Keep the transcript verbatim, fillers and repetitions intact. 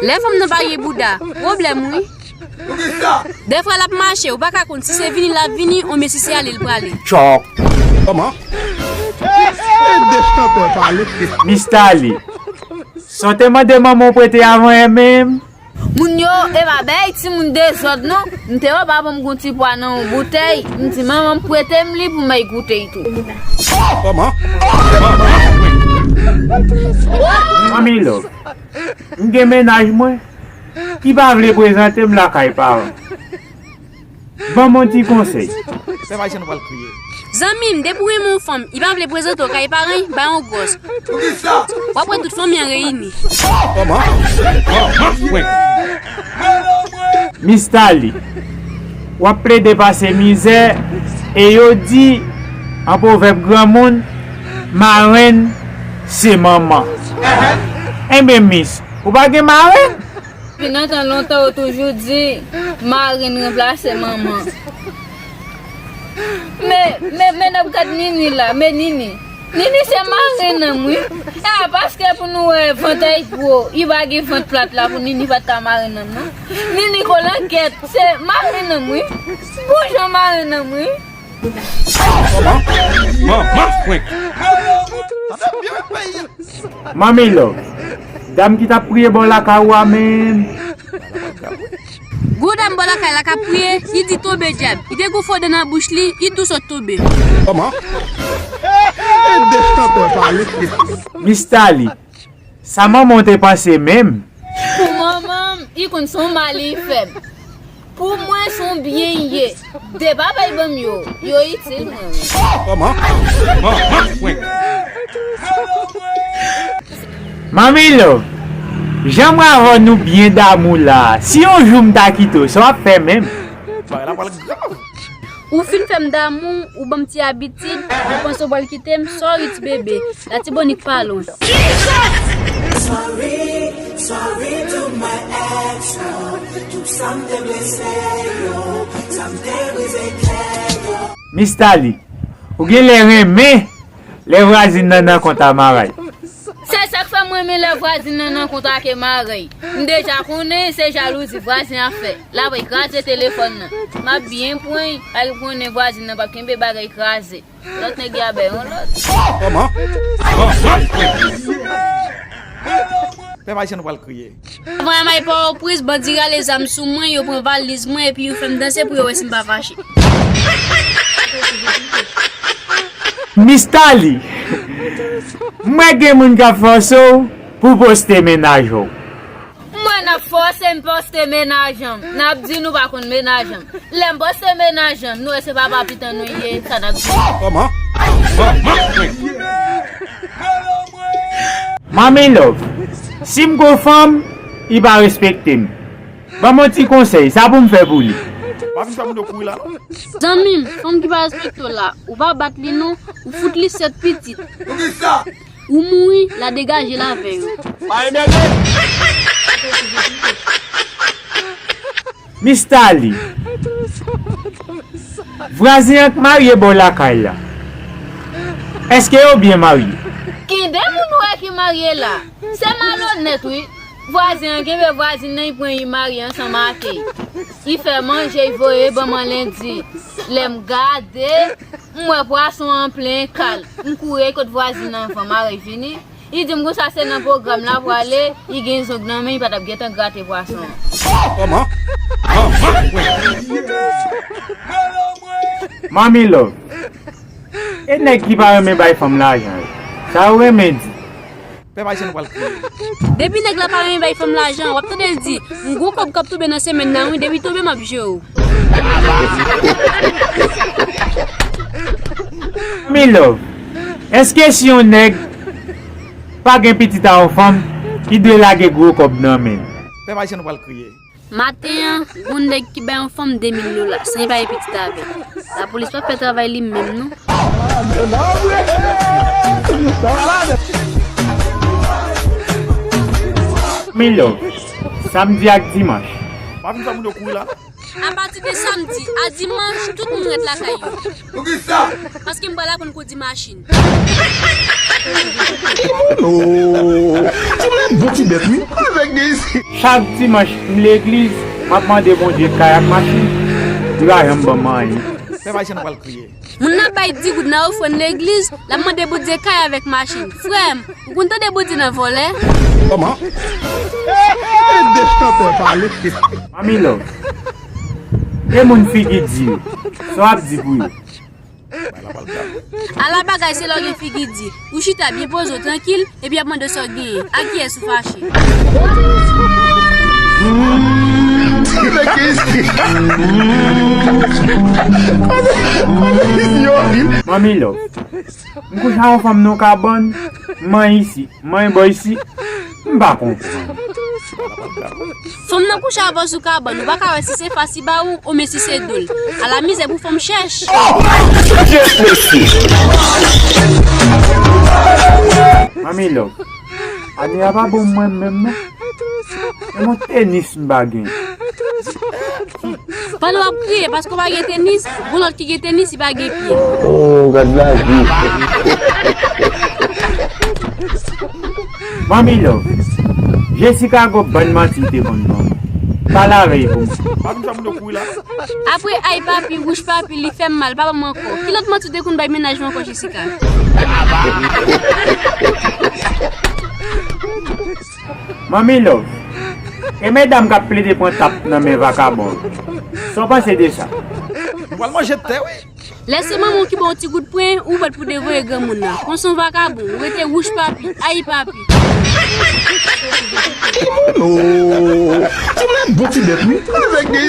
Lè fanm nan pa gen bouda, pwoblèm wi. Dèfwa l ap mache, ou pa ka konn si se vini l ap vini, oubyen si se ale l prale. Chòk. Kòman? E de chanpè pale. Mistali, sa w te mande manman w prete avan yè menm? Moun yo, e pa bay timoun dezòd non. M te wè papa m gon ti pwa nan yon boutèy, m di manman m prete m li pou m ay goute l tou. Kòman? Manmi Love, m gen mennaj mwen ki pa vle prezante m lakay paran. Ban m yon ti konsèy. Pèp Ayisyen nou pral kriye. Zanmi m, depi w renmen yon fanm, li pa vle prezante w kay paran l, bay yon gwòs. W ap wè tout fanmi an reyini. Kòman? Mistali, w ap plede pase mizè, e yo di, an pwovèb granmoun, marenn se manman. Enben, mis, ou pa gen marenn? Depi nan tan lontan, yo toujou di, marenn ranplase manman. Men, men, men n ap gad Nini la, men Nini. Nini se marenn an m, wi. E a paske pou nou wè vant ay gwo, li pa gen vant plat la pou Nini pa t ka marenn an m, non. Nini kolangèt, se marenn an m, wi. Bon jan marenn an m, wi. Manman prank. Manmi Love, dam ki t ap priye bò lakay ou a menm. Gwo dam bò lakay la k ap priye, li di tonbe dyab. Li te gon fo dan nan bouch li, li tou sot tonbe. Kòman? E de chanpè pale. Mistali, sa manman w te panse menm? Pou manman m, li konn se yon mal li fè m. Pou mwen, se yon byen li ye. De papa l ban m yo, yo itil mwen wi. Kòman? Manman prank. Manmi Love, jan mwen avè w nou byen damou la, si yon jou m ta kite w, sa w ap fè menm? Bagay la pral grav. Ou fin fè m damou, ou ban m ti abitid, ou panse w pral kite m, sòri ti bebe, Latibonit pa lwen. Sorry, sorry to my ex yo. Tout sa m te blese yo, sa m te brize kè yo. Mistali, ou genlè renmen lè vwazin nan nan kont a maray. Se sa k fè m renmen lè vwazin nan nan kont ak maray. M deja konnen se jalouzi vwazin ap fè. L ap kraze telefòn nan. M ap byen pran l, al konnen vwazin nan p ap kenbe bagay kraze. Lòt nèg yo a bay yon lòt. Kòman? Pèp Ayisyen nou pral kriye. Avan yè m al Pòtoprens, bandi rale zam sou mwen, yo pran valiz mwen epi yo fè m danse pou yo wè si m pa fache. Mistali, m wè gen moun k ap fòse w pou w poste mennaj ou. M wè n ap fòse m poste mennaj an m. N ap di nou pa konn mennaj an m. Lè m poste mennaj an m, nou wè se papa pitit nou ye, sa n ap di. Kòman? Manmi Love, si m gon fanm, li pa respekte m. Ban m yon ti konsèy, sa pou m fè pou li? Pa vin fè moun yo kouri la non. Zanmi m, fanm ki pa respekte w la, ou pa bat li non, ou fout li sèt pitit. Ou mouri, l a degaje l avè yo. Mistali, vwazen an k marye bò lakay la, èske yo byen marye? Gen de moun ou wè ki marye la, se malonèt wi. Vwazen an kenbe vwazin nan, li pran li marye ansanm ak li. Li fè manje, li voye ban m an lendi. Lè m gade, m wè pwason an plen kal. M kouri kot vwazin nan anvan maray vini. Li di m konsa se nan pwogram l ap prale, li gen zong nan men, li pa t ap gentan grate pwason an. Kòman? Manmi Love, e nèg ki pa renmen bay fanm lajan yo, sa yo renmen di? Pèp Ayisyen nou pral kriye. Depi nèg la pa renmen bay fanm lajan, w ap tande l di, m gon kòb k ap tonbe nan semèn nan wi, depi tonbe m ap jere w. Manmi Love, èske si yon nèg pa gen pitit a yon fanm, li dwe lage gwo kòb nan men l? Pèp Ayisyen nou pral kriye. Maten an, gon nèg ki bay yon fanm de mil dola, san li pa gen pitit avè l. Lapolis p ap fè travay li menm non. Manmi Love, samdi ak dimanch. Pa vin fè moun yo kouri la non. Apati de samdi a dimanch, tout moun ret lakay yo. Poukisa? Paske m pral aprann kondi machin. Timoun bon ti bèt, wi. Avèk de isi. Chak dimanch, m legliz, m ap mande Bondye kay ak machin. Li pa janm ban m anyen. Pèp ayisyen, nou pral kriye. Moun nan bay di goud nan ofrann legliz, l ap mande Bondye kay avèk machin. Frè m, ou konn tande Bondye nan vòlè? Kòman? E de chantè pale. Mami Love, e moun figi di yo, sa w ap di pou yo? Ala bagay, se lè w gen figi di. Ou chita byen poze w, trankil, epi y ap mande w sa w genyen. Ak kiyès ou fache? Mami Love, m kouche ak yon fanm nan yon kabann, m manyen isi, m manyen bò isi, m pa konprann. Fanm nan kouche avè w sou kabann, ou pa ka wè si se fas li ba ou, oubyen si se do l. Ala mizè pou fanm chèch. Mami Love, ane a pa bon mwen menm non. E yon tenis m pa gen. Pandan w ap kriye paske w pa gen tenis, gon lòt ki gen tenis, li pa gen pye. Oh, gad lavi. Mami Love, Jessica gon bann manti li te konn ban mwen. Pale avè l pou mwen. Pa vin fè moun yo kouri la. Apre ay papi, wouch papi, li fè m mal, pa ban m ankò. Ki lòt manti w te konn bay mennaj mwen ankò, Jessica? Mami Love, e medam k ap plede pran tap nan men vakabon yo, sa w panse de sa? Nou pral manje tè, wi. Lè se manman w ki ba w ti gout pwen, ou prèt pou devoye granmoun nan. Konsa w vakabon, ou rete wouch papi, ay papi. Timoun, oh, timoun bon ti bèt, wi. Avèk de